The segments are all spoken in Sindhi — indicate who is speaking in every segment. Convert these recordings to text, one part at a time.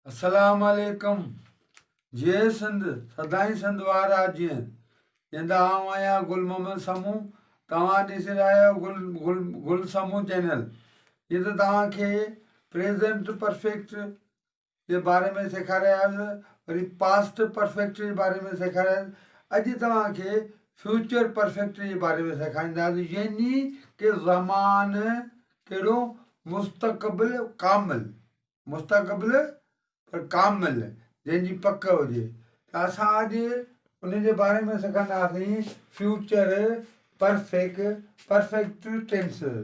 Speaker 1: السلام عليڪم جيئي سنڌ سدائين سنڌ وارا جيئن جيندا آئون آهيان گل محمد سمون توهان ڏسي رهيا آهيو گل گل گل سمون چينل جيئن ته توهان کي پريزنٽ پرفيڪٽ جي باري ۾ سيکاريا هيس وري پاسٽ پرفيڪٽ جي باري ۾ سيکاريا هيس اڄ توهان کي فيوچر پرفيڪٽ جي باري ۾ سيکارينداسين يعني ڪي زمان ڪهڙو مستقبل ڪامل مستقبل پر ڪامل، جنهن جي پڪ هجي ته اسان اڄ ان جي باري ۾ سکنداسين فيوچر پرفيڪ، Perfect Tense،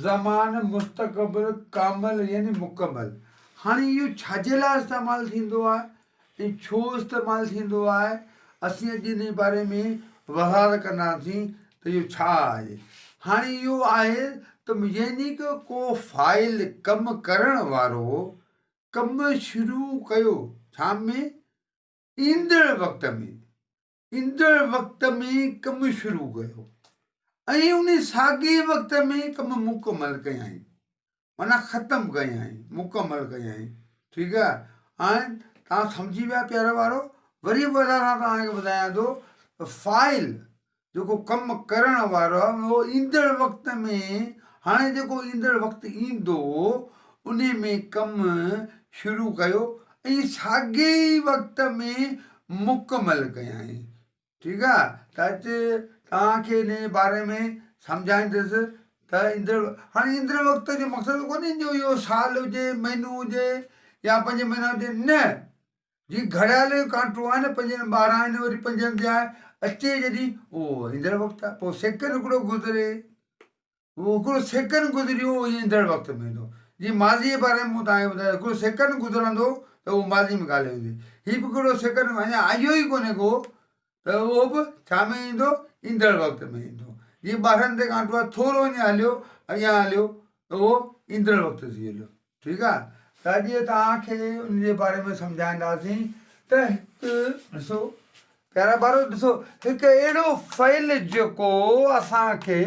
Speaker 1: زمان مستقبل ڪامل يعني مڪمل. هاڻي اهو ڇا جي لاء استعمال ٿيندو آهي ۽ ڇو استعمال ٿيندو آهي، اسين اڄ انهي باري ۾ وضاحت ڪنداسين ته اهو ڇا آهي. هاڻي اهو آهي ته يعني ڪه ڪو فاعل ڪم ڪرڻ وارو ڪم شروع ڪيو ڇا ۾ ايندڙ وقت ۾ ايندڙ وقت ۾ ڪم شروع ڪيو ۽ انهي ساڳئي وقت ۾ ڪم مڪمل ڪيائين معنيٰ ختم ڪيائين، مڪمل ڪيائين. ٺيڪ آهي هاڻي توهان سمجهي ويا پيارا ٻارو وري به وڌا سان توهان کي ٻڌايان ٿو ته فاعل جيڪو ڪم ڪرڻ وارو آهي اهو ايندڙ وقت ۾ هاڻي جيڪو ايندڙ وقت ايندو ان ۾ ڪم شروع ڪيو ۽ ساڳئي ئي وقت ۾ مڪمل ڪيائين. ٺيڪ آ ته اچ توهان کي انهي باري ۾ سمجهائيندس ته ايندڙ هاڻي ايندڙ وقت جو مقصد ڪونهي جو اهو سال هجي مهينو هجي يا پنج مهينا هجي نه جي گهڙيال جو ڪانٽو آهي نه پنجن 12 آهن وري پنجن تي آهي اچي جڏهن اهو ايندڙ وقت آهي پوء سيڪنڊ هڪڙو گذري اهو هڪڙو سيڪنڊ گذريو اهو ايندڙ وقت ۾ ايندو. جيئن ماضيء جي باري ۾ مون توهان کي ٻڌايو هڪڙو سيڪنڊ گذرندو ته اهو ماضي ۾ ڳالهه ايندي. هي به هڪڙو سيڪنڊ اڃا آيو ئي ڪونهي ڪو ته اهو به ڇا ۾ ايندو ايندڙ وقت ۾ ايندو. جيئن 12 تي ڪانٽو آهي ٿورو اڃا هليو اڳيان هليو ته اهو ايندڙ وقت ٿي هليو. ٺيڪ آ ته اڄ توهان کي ان جي باري ۾ سمجهائينداسين ته هڪ ڏسو پيارا ٻارو ڏسو هڪ اهڙو فعل جيڪو اسان کي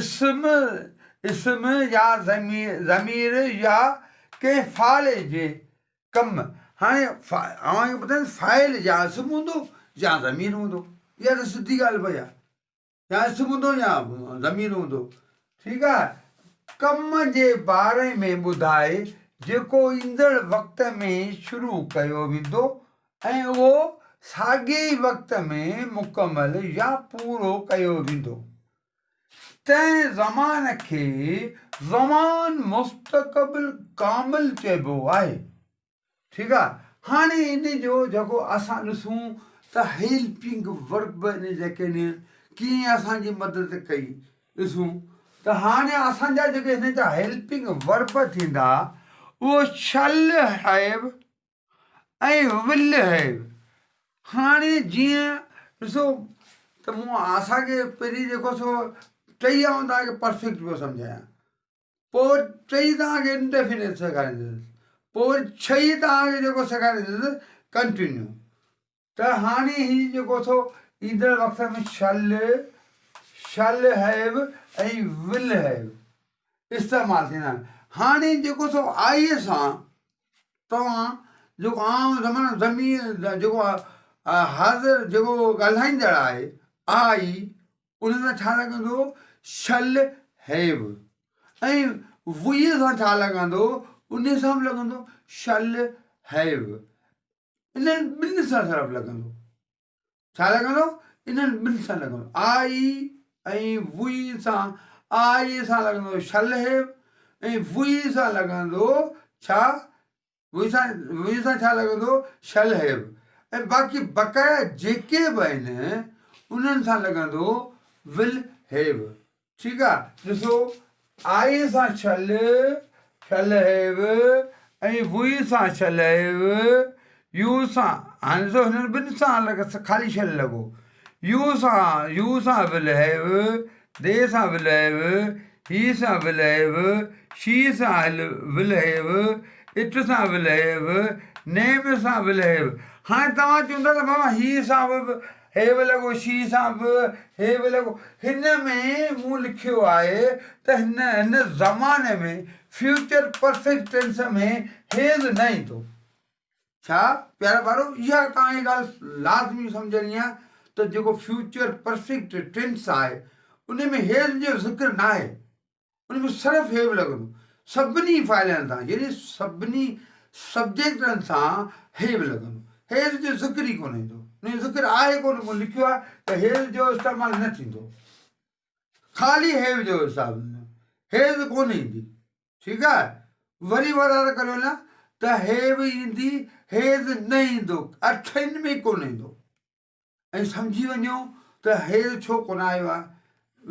Speaker 1: اسم اسم يا ضمير يا ڪنهن فعل جي ڪم هاڻي اوهان کي ٻڌايان فاعل يا اسم هوندو يا ضمير هوندو اها ته سڌي ڳالهه پئي آ يا اسم هوندو يا ضمير هوندو ٺيڪ آ ڪم جي باري ۾ ٻڌائي جيڪو ايندڙ وقت ۾ شروع ڪيو ويندو ۽ اهو ساڳئي ئي وقت ۾ مڪمل يا پورو ڪيو ويندو تنهن زمان کي زمان مستقبل ڪامل چئبو آهي. ٺيڪ آ هاڻي ان جو جيڪو اسان ڏسون ته هيلپنگ ورب ان جيڪي آهن ڪيئن اسان جي مدد ڪئي ڏسون ته هاڻي اسان جا جيڪي هن جا هيلپنگ ورب ٿيندا اهو شل have ۽ will have هاڻي جيئن ڏسو ته مون اسان کي پهرين جيڪو سو ٽئي آئون توهان کي پرفيڪٽ پيو سمجهايان پوء ٽئي توهان کي انڊيفينٽ سيکاريندس پوء وري ڇهي توهان کي جيڪو سيکاريندس ڪنٽينيو ته هاڻي هي جيڪو ٿو ايندڙ وقت ۾ شل شل have ۽ will have استعمال ٿيندا آهن هاڻي جيڪو سو آئي سان توهان جيڪو عام زمان ضمير جيڪو حاضر جيڪو ڳالهائيندڙ آهي آئي ان سان ڇا لڳندو؟ شل have ۽ وئي سان ڇا لڳندو؟ ان سان به لڳندو شل have. انهن ٻن سان صرف لڳندو. ڇا لڳندو؟ انهن ٻن سان لڳندو. آئي ۽ وئي سان، آئي سان لڳندو شل have ۽ وئي سان لڳندو ڇا؟ وئي سان وئي سان ڇا لڳندو شل have ۽ باقي بقايا جيڪي به آهن انهن سان لڳندو ول have ٺيڪ آ ڏسو آئي سان شل شل have ۽ وئي سان شل have you سان هاڻي ڏسو هنن ٻن سان الڳ خالي شل لڳو يو سان يو سان ول have the سان ول have هي سان ول have شي سان ول have it سان ول have نيم سان ول have هاڻي توهان چوندا ته بابا هي سان به have لڳو شي سان به have لڳو هن ۾ مون لکيو آهي ته هن هن زماني ۾ فيوچر پرفيڪٽ ٽينس ۾ هيز نه ايندو. ڇا پيارا ٻارو اها توهان کي ڳالهه لازمي سمجهڻي آهي ته جيڪو فيوچر پرفيڪٽ ٽينس آهي ان ۾ هيز جو ذڪر ناهي ان ۾ صرف هيو لڳندو سڀني فاعلن سان يعني سڀني سبجيڪٽن سان هيو لڳندو هيز جو ذڪر ئي ڪونه ايندو ان جو ذڪر آهي ڪونه مون لکيو آهي ته هيز جو استعمال نه ٿيندو خالي هيو جو حساب هيز ڪونه ايندي ٺيڪ آهي وري وضاحت ڪريو نه ته هيو ايندي هيز نه ايندو اٺن ۾ ڪونه ايندو ۽ سمجهي وڃو ته هيز ڇو ڪونه آيو آهي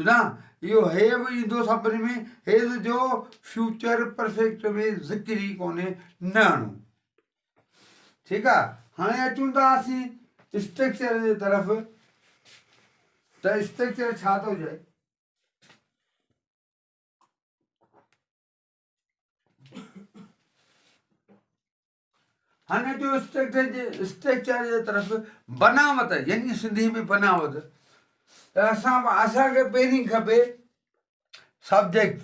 Speaker 1: نه اهو هيو ايندو سڀني ۾ هيز جو فيوچر پرفيڪٽ ۾ ذڪر ئي ڪونهي نه آڻو ٺيڪ آهي هاڻي اچون ٿا اسين اسٽرڪچر جي طرف ته اسٽرڪچر ڇا ٿو چئي هاڻي جو اسٽرڪچر جي اسٽرڪچر جي طرف بناوت يعني سنڌي ۾ بناوت ته اسان اسان کي پهرين کپي سبجيڪٽ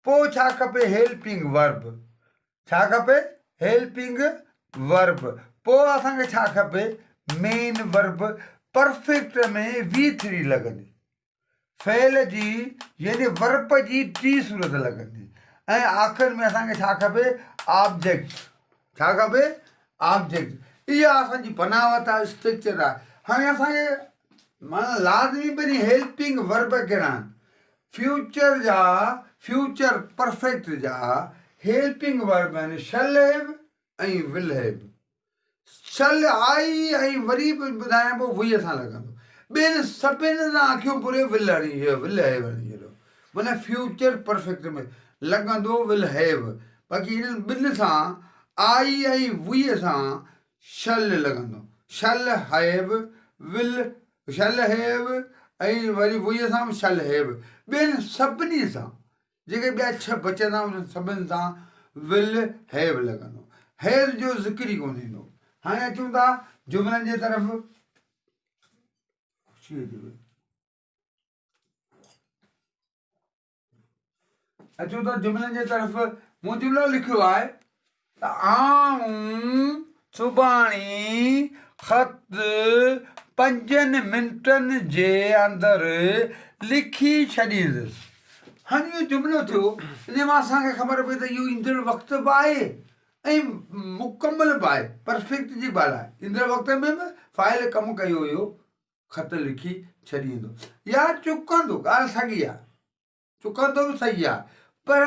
Speaker 1: پوء ڇا کپي هيلپنگ ورب ڇا کپي هيلپنگ ورب پوء اسان کي ڇا کپي مين ورب پرفيڪٽ ۾ وي ٿري لڳندي فعل جي يعني ورب جي ٽي صورت لڳندي ۽ آخر ۾ اسان کي ڇا کپي آبجيڪٽ ڇا کپي آبجيڪٽ اها اسان جي بناوت آهي اسٽرڪچر آهي هاڻي اسان کي معنيٰ لازمي پهرين هيلپنگ ورب ڪهڙا آهن فيوچر جا فيوچر پرفيڪٽ جا هيلپنگ ورب آهن شل have ۽ will have شل آئي ۽ وري به ٻڌايان پيو وئي سان لڳندو. ٻين سڀن سان اکيون پوري ول هڻي ڇڏيو ول هيو هڻي ڇڏيو معنيٰ فيوچر پرفيڪٽ ۾ لڳندو ول هيو باقي انهن ٻن سان آئي ۽ وئي سان شل لڳندو شل هيو ول شل هيو ۽ وري وئي سان به شل هيو ٻين سڀني سان جيڪي ٻيا ڇهه بچندا انهن سڀن سان will have لڳندو. هيز جو ذڪر ئي ڪونه ايندو. هاڻي اچون ٿا جملن جي طرف. خوشي اچي وئي. اچون ٿا جملن جي طرف. مون جملو لکيو آهي ته آئون سڀاڻي خط پنجن منٽن جي اندر لکي ڇڏيندس. هاڻي اهو جملو ٿيو، ان مان اسان کي خبر پئي ته اهو ايندڙ وقت به آهي ۽ مڪمل به آهي، پرفيڪٽ جي ڳالهه آهي. ايندڙ وقت ۾ به فاعل ڪم ڪيو هيو، خط لکي ڇڏيندو يا چڪندو، ڳالهه ساڳي آهي. چڪندو به صحيح آهي پر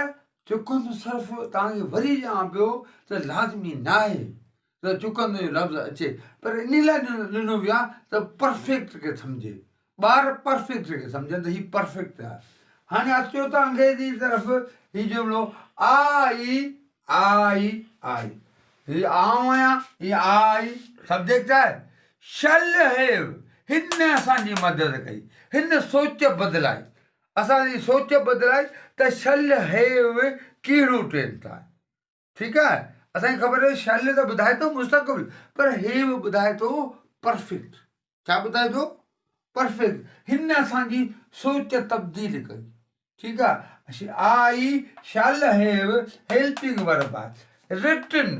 Speaker 1: چڪندو صرف توهان کي وري چوان پيو ته لازمي ناهي ته چڪندو جو لفظ اچي پر ان لاء ڏنو ويو آهي ته پرفيڪٽ کي سمجهي ٻار پرفيڪٽ کي سمجهن ته هي پرفيڪٽ آهي هاڻي اچو ته انگريزي طرف هي جملو آئي آئي آئي هي آئون آهيان هي آئي سبجيڪٽ آهي شل هيو هن اسان جي مدد ڪئي هن سوچ بدلائي اسان جي سوچ بدلائي ته شل هيو ڪهڙو ٽينس آهي ٺيڪ آهي اسان کي خبر آهي شل ته ٻڌائي ٿو مستقبل پر هيو ٻڌائي ٿو پرفيڪٽ ڇا ٻڌائي ٿو پرفيڪٽ هن اسان جي سوچ تبديل ڪئي ٺيڪ آهي آئي شل have helping ورب آهي رٽن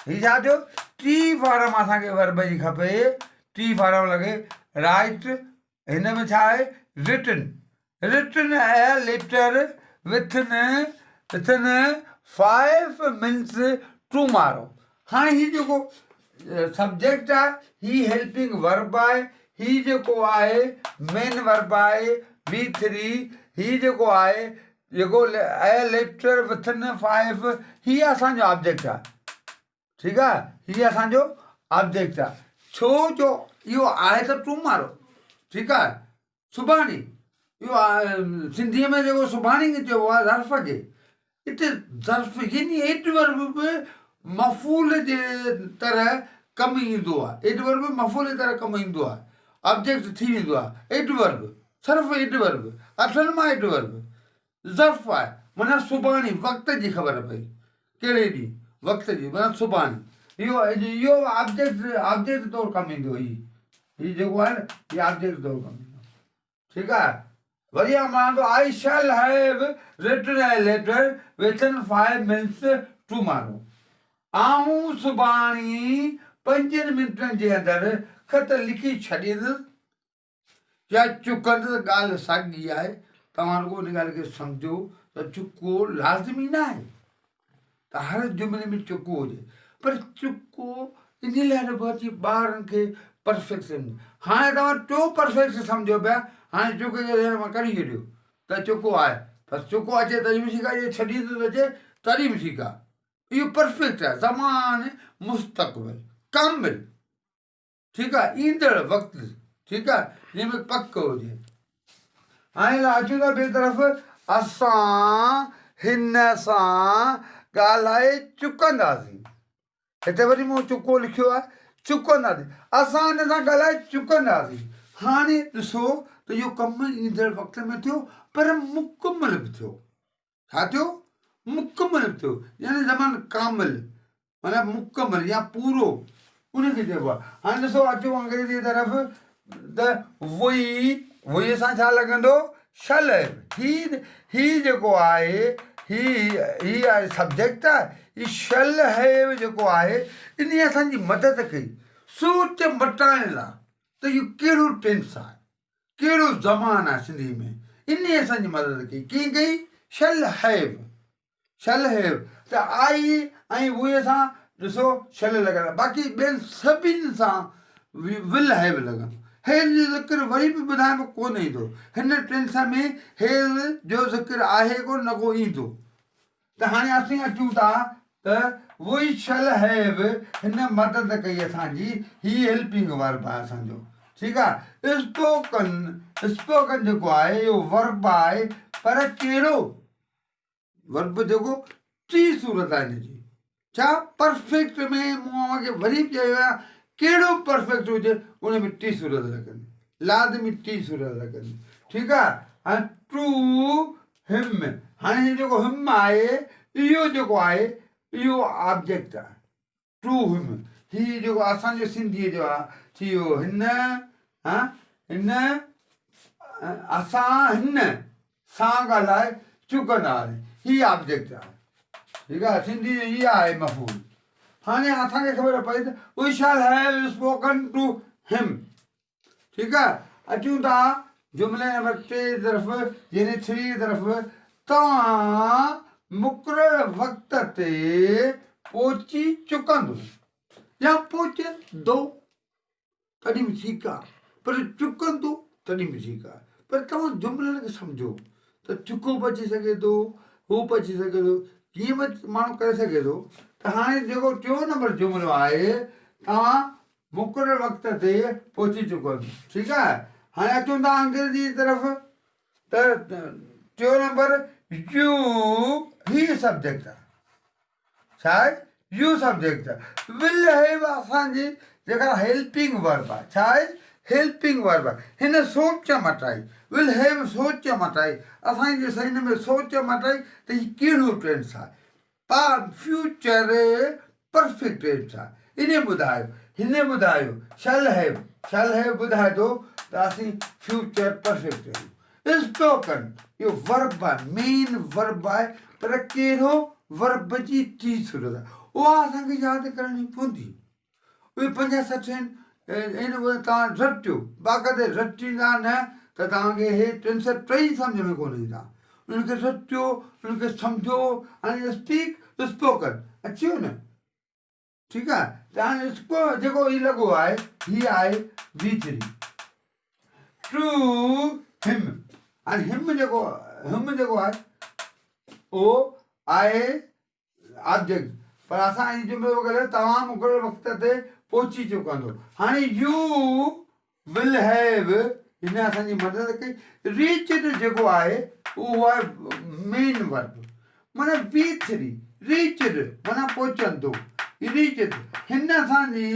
Speaker 1: هي ڇا ٿيو ٽي فارم اسان کي ورب جي کپي ٽي فارم لڳي رائٽ هن ۾ ڇا آهي written written a letter within within five minutes tomorrow هاڻي هي جيڪو سبجيڪٽ آهي هي هيلپنگ ورب آهي هي جيڪو آهي مين ورب آهي وي ٿري هي جيڪو آهي جيڪو اي ليٽر وٿن فائيو هي اسان جو آبجيڪٽ آهي ٺيڪ آ هي اسان جو آبجيڪٽ آ ڇو جو اهو آهي ته ٽومارو ٺيڪ آ سڀاڻي اهو سنڌيء ۾ جيڪو سڀاڻي کي چئبو آ ظرف کي اتي ظرف يعني ايڊورب به مفعول جي طرح ڪم ايندو آ ايڊورب مفعول جي طرح ڪم ايندو آ آبجيڪٽ ٿي ويندو آ ايڊورب صرف ايڊورب اٺن مان ايڊورب ظرف آهي معنيٰ سڀاڻي وقت جي خبر پئي ڪهڙي ڏينهن وقت جي معنيٰ سڀاڻي اهو اهو آبجيڪٽ آبجيڪٽ طور ڪم ايندو هي هي جيڪو آهي نه هي آبجيڪٽ طور ڪم ايندو ٺيڪ آهي وري آئون مانان ٿو I shall have written a letter within five minutes tomorrow. آئون سڀاڻي پنجن منٽن جي اندر خط لکي ڇڏيندس يا چڪندس، ڳالهه ساڳي آهي. توهان رڳو ان ڳالهه کي سمجهو ته چڪو لازمي نه آهي ته هر جملي ۾ چڪو هجي، پر چڪو ان لاء ڏبو آهي جيئن ٻارن کي پرفيڪٽ سمجهه. هاڻي توهان ٽيون پرفيڪٽ سمجهو پيا، هاڻي چڪي کي ذهن مان ڪڍي ڇڏيو ته چڪو آهي، بس چڪو اچي تڏهن به ٺيڪ آهي، جي ڇڏيندس اچي تڏهن به ٺيڪ آهي. اهو پرفيڪٽ آهي، زمان مستقبل ڪامل، ٺيڪ آهي، ايندڙ وقت، ٺيڪ آهي، جنهن ۾ پڪ هجي. هاڻي اچون ٿا ٻئي طرف، اسان هن سان ڳالهائي چڪنداسين. هتي وري مون چڪو لکيو آهي، چڪنداسين، اسان هن سان ڳالهائي چڪنداسين. هاڻي ڏسو ته اهو ڪم ايندڙ وقت ۾ ٿيو پر مڪمل به ٿيو. ڇا ٿيو؟ مڪمل ٿيو، يعني زمان ڪامل معنيٰ مڪمل يا پورو ان کي چئبو آهي. هاڻي ڏسو اچو انگريزيء طرف ته وئي، وئي سان ڇا لڳندو؟ شل. هي هي جيڪو آهي هي هي آهي سبجيڪٽ آهي، هي شل هيو جيڪو آهي انهي اسان جي مدد ڪئي سوچ مٽائڻ لاء ته اهو ڪهڙو ٽينس آهي. ڪهڙو زمان آهي سنڌي ۾؟ انهي اسان جي مدد ڪئي. ڪيئن ڪئي؟ شل هيو، شل هيو ته آئي ۽ وي سان ڏسو شل لڳل آهي، باقي ٻين سڀني سان ول هيو لڳندو. هيز جو ذڪر وري به ٻڌايان ٿو ڪونه ايندو. هن ٽينس ۾ هيز جو ذڪر آهي ڪونه نه ڪو ايندو. ته هاڻي اسين اچون ٿا ته وي شل هيو هن مدد ڪئي اسان جي، هي هيلپنگ ورب آهي اسان جو، ٺيڪ آهي. اسپوڪن، اسپوڪن جيڪو آهي اهو ورب آهي پر ڪهڙو ورب جيڪو ٽي صورت آهي هن جي، ڇا پرفيڪٽ ۾ مون اوهان کي وري به چيو آهي ڪهڙو به پرفيڪٽ هجي ان ۾ ٽي صورت لڳندي، لازمي ٽي صورت لڳندي، ٺيڪ آهي. هاڻي ٽو هم، هاڻي هي جيڪو هم آهي اهو جيڪو آهي اهو آبجيڪٽ آهي، ٽو هم هي جيڪو اسان جو سنڌيء جو آهي ٿي ويو هن، ها هن اسان هن سان ڳالهائي چڪندا آهيون، هي آبجيڪٽ آهي، ٺيڪ آهي، سنڌي جو هي آهي مفعول. هاڻي اسان کي خبر پئي ته we shall have spoken to him, ٺيڪ آهي. اچون ٿا جملي نمبر ٽي جي طرف يعني ٿري جي طرف، توهان مقرر وقت تي پهچي چڪندو يا پهچندو. تڏهن به ٺيڪ آ پر چڪندو تڏهن به ٺيڪ آ پر توهان جملن کي سمجهو ته چڪو به اچي سگهي ٿو هو به اچي سگهي ٿو ڪيئن به ماڻهو ڪري سگهي ٿو ته هاڻي جيڪو ٽيون نمبر جملو آهي توهان مقرر وقت تي پهچي چڪو آهيو ٺيڪ آهي هاڻي اچون ٿا انگريزي جي طرف ته ٽيون نمبر يو هي سبجيڪٽ آهي ڇا آهي؟ يو سبجيڪٽ ول هيو اسان جي جيڪا هيلپنگ ورب آهي ڇا آهي؟ هيلپنگ ورب آهي هن سوچ مٽائي ول هيو سوچ مٽائي اسان جي ڏس هن ۾ سوچ مٽائي ته هي ڪهڙو ٽينس آهي پا فيوچر پرفيڪٽ ٽينس آهي انهي ٻڌايو هن ٻڌايو شل هيو شل هيو ٻڌائي ٿو ته اسين فيوچر پرفيڪٽ آهيون اسپوڪن اهو ورب آهي، مين ورب آهي پر ڪهڙو ورب جي ٽي صورت آهي اها اسان کي ياد ڪرڻي پوندي. اهي 50 60 آهن ان اهي توهان رٽيو باقاعده رٽيندا نه ته توهان کي اهي ٽن سؤ ٽئي سمجهه ۾ ڪونه ايندا. انهن کي رٽيو انهن کي سمجهو هاڻي اسپيڪ اسپوڪن اچي ويو نه. ٺيڪ آهي ته هاڻي اسڪو جيڪو هي لڳو آهي هي آهي وي ٿري ٽو هم هاڻي هم جيڪو هم جيڪو آهي اهو آهي آبجيڪٽ پر اسان هي جملو ڪري توهان مقرر وقت تي پهچي چڪندو هاڻي يو will have هن اسان جي مدد ڪئي. ريچڊ جيڪو آهي اهو آهي مين ورب معنيٰ وي ٿري ريچڊ معنيٰ پهچندو ريچڊ هن اسان جي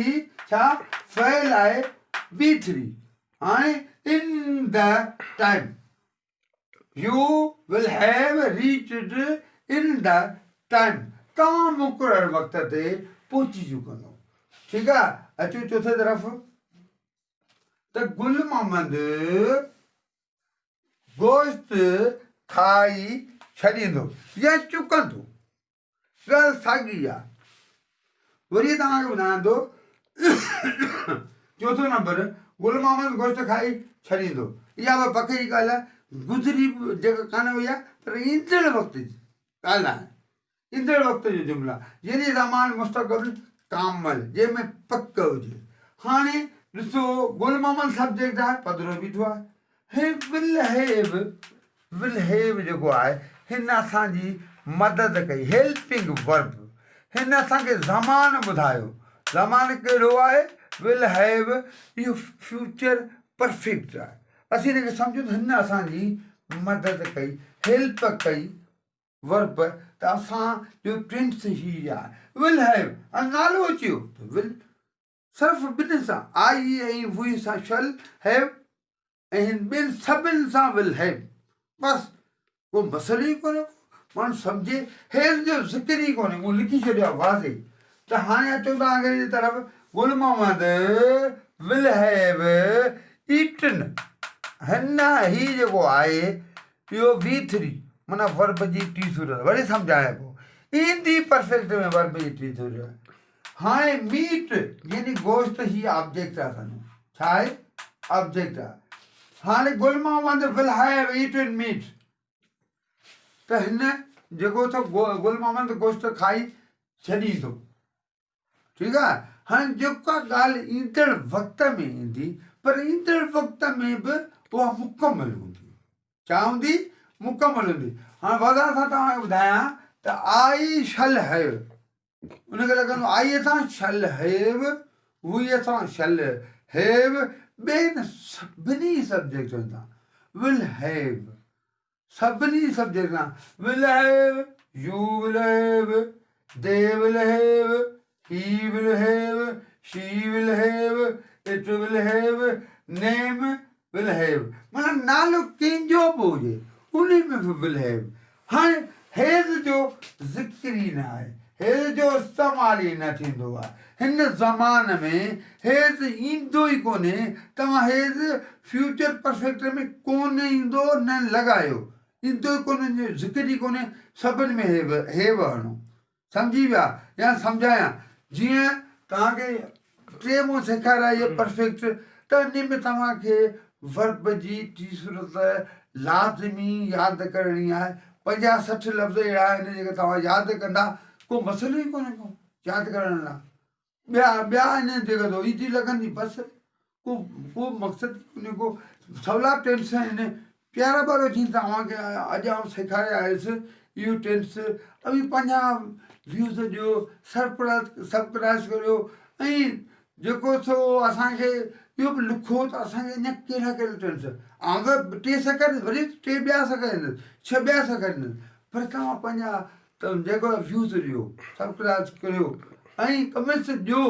Speaker 1: ڇا فعل آهي وي ٿري هاڻي in the time you will have reached in the time توهان مقرر وقت تي پهچي چڪندو ٺيڪ آهي اچو چوٿين طرف ته گل محمد گوشت کائي ڇڏيندو يا چڪندو، ڳالهه ساڳي آ. وري توهان کي ٻڌايان ٿو چوٿون نمبر گل محمد گوشت کائي ڇڏيندو. اها به پڪ جي ڳالهه آهي. گذري به جيڪا ڪانه وئي آهي پر ايندڙ وقت جي ڳالهه آهي. ايندڙ وقت جو جملا يعني زمان مستقبل ڪامل جنهن ۾ پڪ هجي. هاڻي ڏسو گل محمد سبجيڪٽ آهي پڌرو بيٺو آهي. هي ول هيو ول هيو جيڪو آهي هن اسان جي مدد ڪئي هيلپنگ ورب هن اسان کي زمان ٻڌايو زمان ڪهڙو آهي ول هيو اهو فيوچر پرفيڪٽ آهي اسين هن کي سمجهون ته هن اسان جي مدد ڪئي هيلپ ڪئي ورب ته اسان جو ٽينس هي آهي ول هيو ۽ نالو اچي ويو ته ول صرف ٻن سان آئي ۽ وي سان شل هيو ۽ هن ٻين سڀن سان ول هيو بس ڪو مسئلو ئي ڪونهي ڪو ماڻهو سمجهي هيز جو ذڪر ئي ڪونهي مون لکي ڇڏيو آهي واضح ته هاڻي اچون ٿا انگريزي طرف گل محمد ول هيو ايٽن هن هي جيڪو آهي اهو وي ٿري معنيٰ ورب جي ٽي صورت وري سمجهايان پيو ايندي پرفيڪٽ ۾ ورب جي ٽي صورت هاڻي ميٽ يعني گوشت هي آبجيڪٽ آهي اسان جو ڇا آهي آبجيڪٽ آهي هاڻي Gul Muhammad will have eaten meat ته هن جيڪو ٿو گل محمد گوشت کائي ڇڏيندو ٺيڪ آهي هاڻي جيڪا ڳالهه ايندڙ وقت ۾ ايندي پر ايندڙ وقت ۾ به اها مڪمل هوندي ڇا هوندي مڪمل هوندي هاڻي وضاحت سان توهان کي ٻڌايان ته آئي شل have ان کي لڳندو آئي سان شل have, وئي سان شل have, ٻين سڀني سبجيڪٽن سان ول have, سڀني سبجيڪٽن سان will have, you will have, they will have, he will have, she will have, it will have, name will have معنيٰ نالو ڪنهن جو به هجي انهي ۾ به ول have. هاڻي هيز جو ذڪر ئي نه آهي، هيز جو استعمال ئي نه ٿيندو آهي. هن زمان ۾ هيز ايندو ئي ڪونهي، توهان هيز فيوچر پرفيڪٽ ۾ ڪونه ايندو نه لڳايو، ايندو ئي ڪونهي ان جو ذڪر ئي ڪونهي، سڀن ۾ have have هڻو. سمجهي ويا يا سمجهايان جيئن توهان کي ٽي مون سيکاريا اهي پرفيڪٽ ته انهي ۾ توهان کي ورب جي ٽي صورت لازمي ياد ڪرڻي آهي 50 60 لفظ اهڙا آهن جيڪي توهان ياد ڪندا ڪو مسئلو ئي ڪونهي ڪو ياد ڪرڻ لاء ٻيا ٻيا آهن جيڪا تو ايزي لڳندي بس ڪو ڪو مقصد ئي ڪونهي ڪو سولا ٽينس آهن پيارا ٻارو جيئن توهان کي اڄ آئون سيکاري آيس اهو ٽينس اوهين پنهنجا ويوز ڏيو سبڪرائز ڪريو ۽ جيڪو سو اسان کي اهو به لکو ته اسان کي اڃا ڪهڙا ڪهڙا ٽينس آئون ته ٽي سيکاريندس وري ٽي ٻيا سيکاريندس ڇهه ٻيا سيکاريندس پر توهان پنهنجا ته جيڪو ويوز ڏيو سبڪرائز ڪريو ۽ ڪمينٽس ڏيو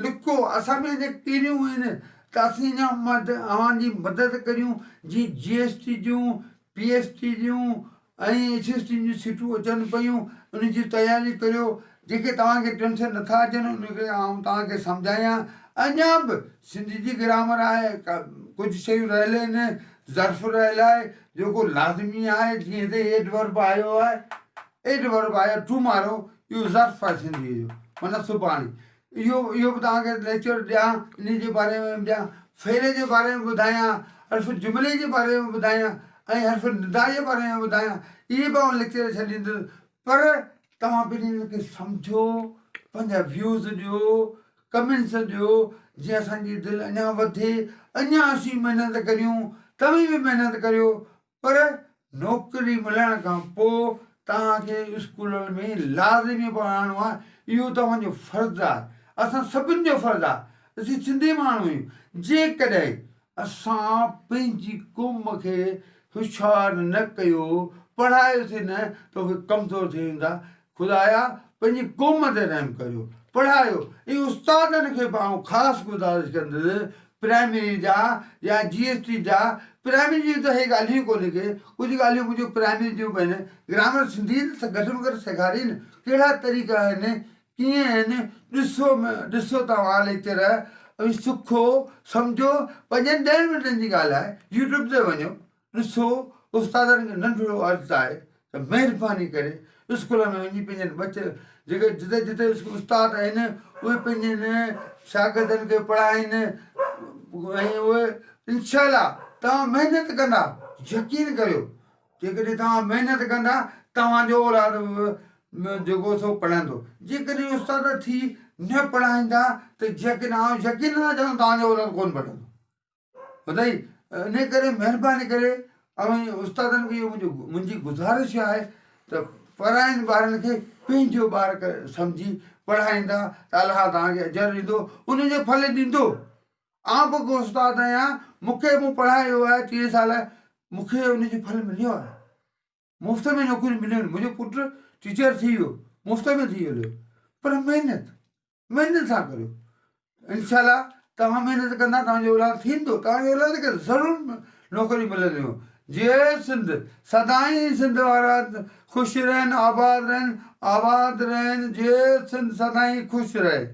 Speaker 1: لکو اسان ۾ اڃا ڪهڙيون آهن ته اسين اڃا اوهان جي مدد ڪريون جي جي ايس ٽي جون پي ايس ٽي جون ۽ ايس ايس ٽي جون سيٽون اچن پيون ان جي تياري ڪريو جيڪي توهان کي ٽينشن نٿا اچن ان کي آئون توهان کي سمجهايان اڃا به سنڌي جي گرامر آهي ڪجهه شيون رهيل آهن ظرف رهيل آهي جيڪو لازمي آهي جيئن هتي ايڊورب آيو آهي ايڊورب آيو ٽومارو اهو ظرف آهي سنڌيء جو معنيٰ سڀاڻي اهو اهو به توهان کي ليڪچر ڏيان انهي جي باري ۾ به ڏيان فعل جي باري ۾ ٻڌايان حرف جملي جي باري ۾ ٻڌايان ۽ حرف ندا جي باري ۾ ٻڌايان اهي به آئون ليڪچر ڇڏيندس پر توهان پهرين ان کي سمجهو پنهنجا ويوز ڏيو ڪمينٽس ڏيو جيئن اسان جي دل اڃا وڌي اڃا اسين محنت ڪريون توهين به محنت ڪريو پر نوڪري ملڻ کان پوء توهان کي اسڪولن ۾ لازمي پڙهائڻو آهي اهو توهان جو فرض آهي اسان سڀن جو فرض آهي اسين سنڌي ماڻهو آهيون جيڪڏهن اسان پنهنجي قوم کي هوشيار نه ڪيو، پڙهايوسين نه ته اهي ڪمزور ٿي ويندا. خدايا پنهنجي قوم تي رحم ڪريو، پڙهايو ۽ استادن کي به آئون خاص گذارش ڪندس پرائمري جا يا جي ايس ٽي جا، پرائمري جون ته هي ڳالهيون ئي ڪونهي ڪي، ڪجهه ڳالهيون منهنجون پرائمري جون به آهن، گرامر سنڌي ته گهٽ ۾ گهٽ سيکارين، ڪهڙا طريقا آهن، ڪيئن آهن ڏسو ڏسو توهان ليڪچر اوهين سکو سمجهو پنجن ڏهن منٽن جي ڳالهه آهي يوٽيوب تي وڃو ڏسو استادن کي ننڍڙو عرض آهي ته مهرباني ڪري اسڪولن ۾ وڃي پنهنجن ٻچن جيڪي جتي جتي استاد آهن اهي پنهنجن شاگردن کي پڙهائين ۽ اهي انشاء الله توهان محنت ڪندا يقين ڪريو جيڪڏهن توهان محنت ڪندا توهان جو اولاد به جيڪو سو پڙهندو جيڪڏهن استاد ٿي نه پڙهائيندا ته يقين آئون يقين سان چوندس توهان جو اولاد ڪونه پڙهندو ٻڌائي ان ڪري مهرباني ڪري اوهين استادن کي اهو منهنجو منهنجي گذارش آهي ته پرائن ٻارن کي پنهنجو ٻار سمجهي پڙهائيندا ته الله توهان کي اجر ڏيندو ان جو ڦل ڏيندو آئون به هڪ استاد آهيان مون کي مون پڙهايو آهي 30 سال مون کي ان جو ڦل مليو آهي مفت ۾ نوڪريون مليون منهنجو پٽ ٽيچر ٿي ويو مفت ۾ ٿي ويو پر محنت محنت سان ڪريو انشاء الله توهان محنت ڪندا توهان جو اولاد ٿيندو توهان جي اولاد کي ضرور نوڪري ملنديون جي سنڌ سدائين سنڌ وارا خوش رهن آباد رهن آباد رهن جي سنڌ سدائين خوش رهي.